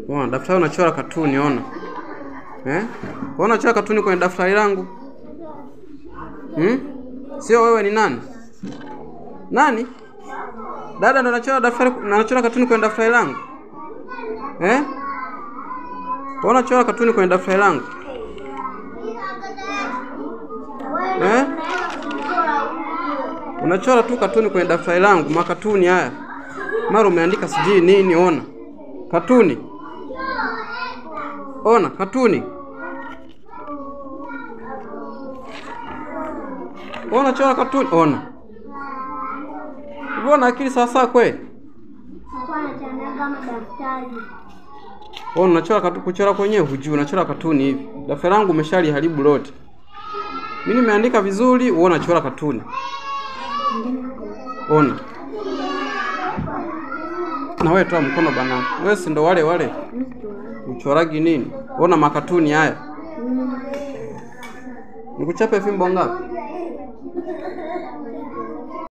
Ona daftari unachora katuni ona. Eh? Ona unachora katuni kwenye daftari langu? Hmm? Sio wewe ni nani? Nani? Dada ndo anachora daftari, anachora katuni kwenye daftari langu? Eh? Ona unachora katuni kwenye daftari langu? Eh? Unachora tu katuni kwenye daftari langu, makatuni haya. Mara umeandika sijui nini ona. Katuni. Ona katuni. Ona chora katuni ona. Unaona akili sawa sawa kweli? Ona unachora katuni, kuchora kwenyewe hujui, unachora katuni hivi. Daftari langu umeshaliharibu lote. Mimi nimeandika vizuri, wewe unachora katuni. Ona. Na wewe toa mkono bana. Wewe si ndo wale wale? Uchoragi nini? Ona makatuni haya. Nikuchape fimbo ngapi?